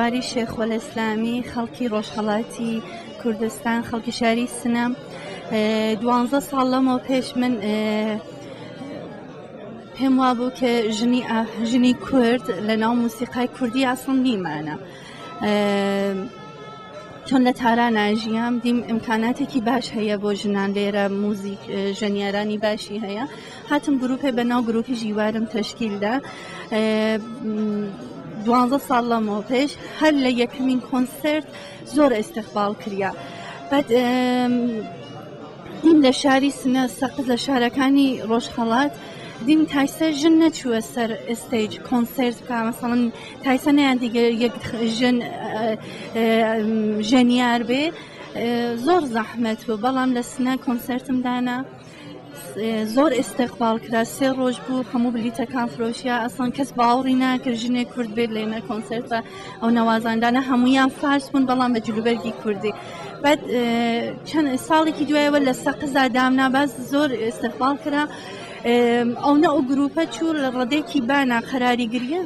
ژیواری شێخۆلئیسلامی، خەڵکی ڕۆژهەڵاتی کوردستان، خەڵکی شاری سنە. 12 ساڵ لەمەوە پێش من پێم وابوو کە ژنی کورد لە ناو موسیقای کوردی ئەسڵ نیمانە. چۆن لە تاران ژیام دیم ئیمکاناتێکی باش هەیە بۆ ژنان لێرە، موزیک ژەنیارانی باشی هەیە. هاتم گروپێ بە ناو گروپی ژیوارم تەشکیلدا 12 ساڵ لەمەوە پێش. هەر لە یەکەمین کۆنسرت زۆر ئیستقبال کریا. بعد دیم لە شاری سنە، سەقز، لە شارەکانی ڕۆژهەڵات دیم تایسە ژن نەچووە سەر stage کۆنسێرت بکە. مەسەڵەن تایسە نەیان دیگە یەک ژن ژەنیار بێ، زۆر زەحمەت بوو. بەڵام لە سنە کۆنسێرتم دانا، زۆر ئیستقبال کرا. 3 ڕۆژ بوو هەموو بلیتەکان فرۆشیا. ئەسڵەن کەس باوەڕی ناکرد ژنێک کورد بێت لێنە کۆنسێرت بە ئەو نەوازاندانە. هەمویان فارس بوون بەڵام بە جلوبەرگی کوردی. بعد چەند ساڵێکی دوایەوە لە سەقزا دامنا، باز زۆر ئیستقبال کرا. ئەو نە ئەو گروپە چوو لە ڕەدێکی بانا قەراری گریە،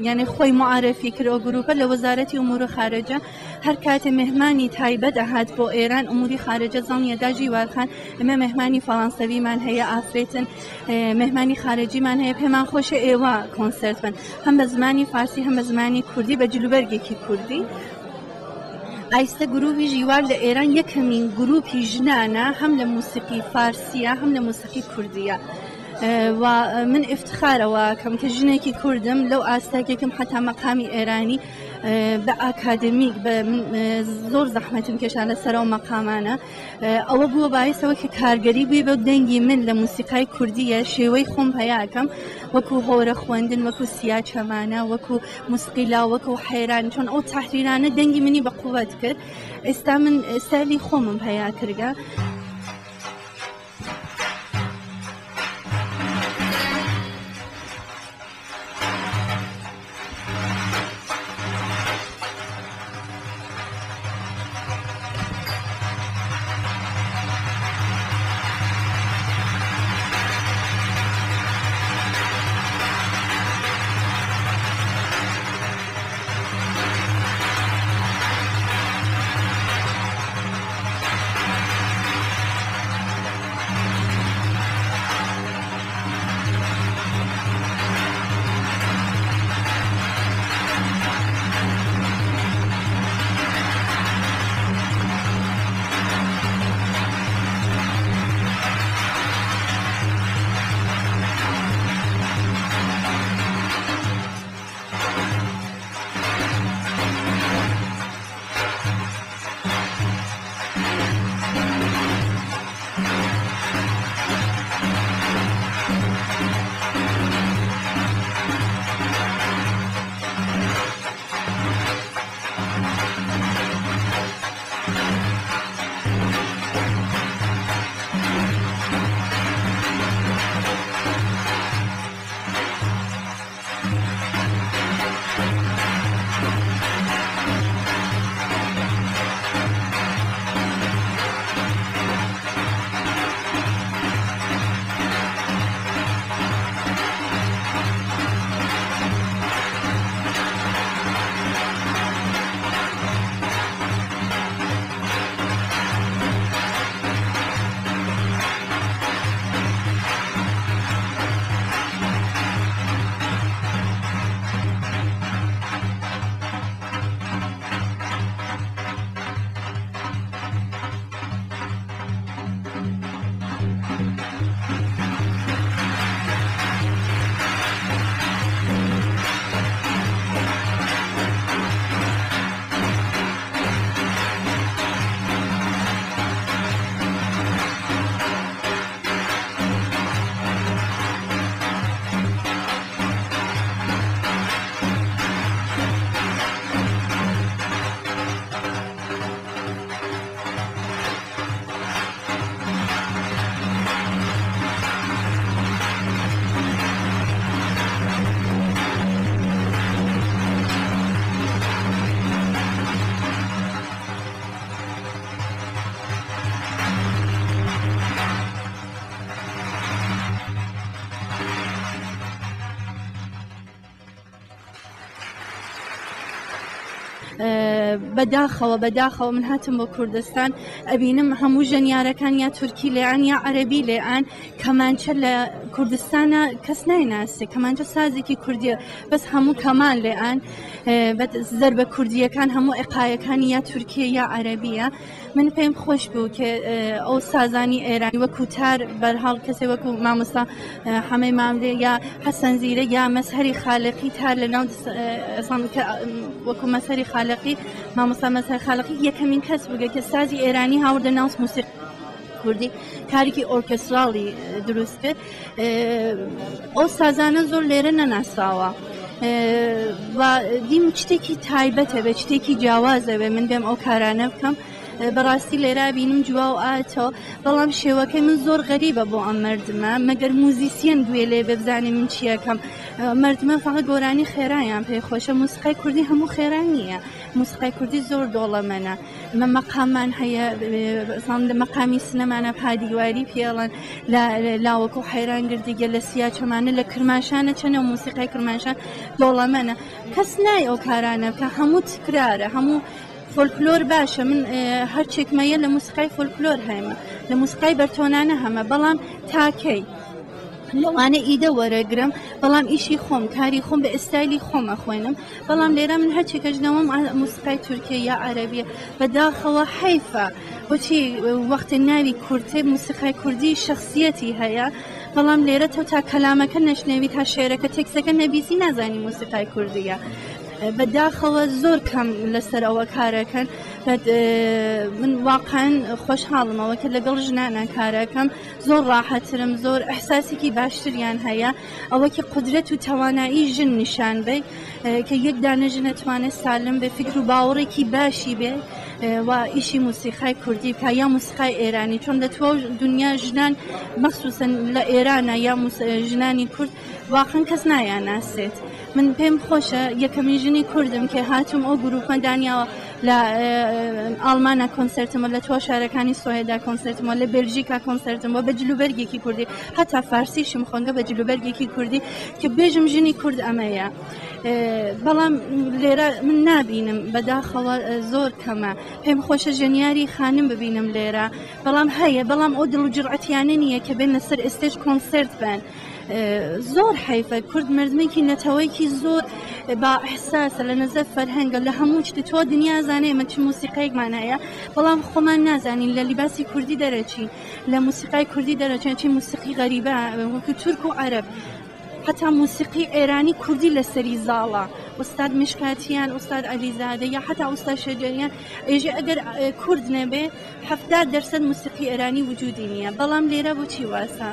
یعنی خۆی معرفی کرد. ئەو گروپە لە وەزارەتی ئومور خارجە هەر کاتێ مهمانی تایبەت ئەهات بۆ ئێران، ئوموری خارجە زەنگیە دا ژیوارخان ئێمە مهمانی فەڕەنسەویمان هەیە، ئافرێتن، مهمانی خارجیمان هەیە، پێمان خۆشە ئێوە کۆنسێرت بن، هەم بە زمانی فارسی هەم بە زمانی کوردی بە جلوبەرگێکی کوردی. ئایستە گروپی ژیوار لە ئێران یەکەمین گروپی ژنانە، هەم لە موسیقی فارسیە هەم لە موسیقی کوردیە. و من ئفتخارەوە کەم کە ژنێکی کوردم لەو ئاستاکێکم حتا مەقامی ئێرانی بە ئاکادمیک بە زۆر زەحمەتم کێشا لەسەر ئەو مەقامانە. ئەوە بووە باعیسەوە کە کارگەری بووی بە دەنگی من لە موسیقای کوردیە، شێوەی خۆم پەیاکەم، وەکو هۆرە خوێندن، وەکو سیا چەمانە، وەکو موسقیلا، وەکو حەیران، چۆن ئەو تەحریرانە دەنگی منی بە قووەت کرد. ئێستا من ستایلی خۆمم پەیا کردگە. بەداخەوە بەداخەوە من هاتم بۆ کوردستان ئەبینم هەموو ژەنیارەکان یا تورکی لێیان یا عەرەبی لێیان. کەمانچە لە کوردستانە کەس نایناسێ، کەمانچە سازێکی کوردیە، بەس هەموو کەمان لێیان، زەربە کوردیەکان هەموو ئەقایەکانی یا تورکیە یا عەرەبیە. من پێم خۆش بوو کە ئەو سازانی ئێرانی وەکو تار بەرهاڵ کەسێ وەکو مامۆستا حەمەی ماملێ یا حەسەن زیرە یا مەزهەری خالقی تار لە ناو وەکو مەزهەری خالقی، مامۆستا مەزهەر خالقی یەکەمین کەس بووگە کە سازی ئێرانی هاوردە ناو موسیقی کوردی، کارێکی ئۆرکستراڵی دروست کرد. ئەو سازانە زۆر لێرە نەناسراوە و دیم شتێکی تایبەتە بێ، شتێکی جیاوازە بێ من بێم ئەو کارانە بکەم. بەڕاستی لێرە بینم جووا و ئاتەوە، بەڵام شێوەکەی من زۆر غەریبە بۆ ئەم مردمە، مەگەر موزیسیەن گوێ لێ بێ بزانێ من چیەکەم. مردمە فقط گۆرانی خێرایان پێ خۆشە، موسیقای کوردی هەموو خێرا نییە، موسیقای کوردی زۆر دەوڵەمەنە. مە مەقامان هەیە، لە مەقامی سنەمانە پادیواری پێڵەن، لە لاوەکو حەیران گردیگە، لە سیاچەمانە، لە کرماشانە چەنە موسیقای کرماشان دەوڵەمەنە. کەس نای ئەو کارانە بکە، هەموو تکرارە، هەموو فۆلکلۆر باشە. من هەرچێکمەیە لە موسیقای فۆلکلۆر هەیمە، لە موسیقای بەرتۆنانە هەمە، بەڵام تاکەی لەوانە ئیدە وەرەگرم، بەڵام ئیشی خۆم کاری خۆم بە ئستایلی خۆم ئەخوێنم. بەڵام لێرە من هەرچێکەش نەوەم موسیقای تورکیە یا عەرەبیە. بەداخەوە حەیفە، بۆچی وەختی ناوی کورتێ موسیقای کوردی شخصیەتی هەیە، بەڵام لێرە تۆ تا کەلامەکە نەشنێوی، تا شعرەکە تێکسەکە نەبیسی نازانی موسیقای کوردیە. بەداخەوە زۆر کەم لەسەر ئەوە کارەکەن. من واقعا خۆشحاڵمەوە کە لەگەڵ ژنانە کارەکەم، زۆر ڕاحەترم، زۆر ئەحساسێکی باشتریان هەیە. ئەوەکی قدرەت و تەوانایی ژن نیشان بێ کە یەک دانە ژنە توانێت سالم بێ، فکر و باوەڕێکی باشی بێ و ئیشی موسیقای کوردی بکە یا موسیقای ئێرانی، چۆن لە تواو دنیا ژنان مەخصوصا لە ئێرانە یا ژنانی کورد واقعا کەس نایانناسێت. من پێم خۆشە یەکەمین ژنی کوردم کە هاتوم ئەو گروپە دانیاوە لە ئاڵمانە کۆنسرتمە، لە توا شارەکانی سوێدا کۆنسرتمە، لە بێلژیکا کۆنسرتمە بە جلوبەرگێکی کوردی، هەتا فارسیشم خۆنگە بە جلوبەرگێکی کوردی کە بێژم ژنی کورد ئەمەیە. بەڵام لێرە من نابینم، بەداخەوە زۆر کەمە. پێم خۆشە ژەنیاری خانم ببینم لێرە، بەڵام هەیە، بەڵام ئەو دڵ و جرعەتیانە نییە کە بێن لەسەر stage کۆنسرت بن. زۆر حەیفە کورد مردمێکی نەتەوەیەکی زۆر با ئەحساسە لە نەزەر فەرهەنگە لە هەموو شتی تۆ دنیا زانێ ئێمە چ موسیقایەکمان هەیە، بەڵام خۆمان نازانین لە لیباسی کوردی دەرەچین، لە موسیقای کوردی دەرەچین، چی موسیقی غەریبە وەکو تورک و عەرەب، حتا موسیقی ئێرانی کوردی لەسەری زاڵە. ئوستاد مشکاتیان، ئوستاد عەلیزادە یا حتا ئوستاد شەجەریان ئێژێ ئەگەر کورد نەبێ 70% موسیقی ئێرانی وجودی نییە. بەڵام لێرە بۆچی واسە؟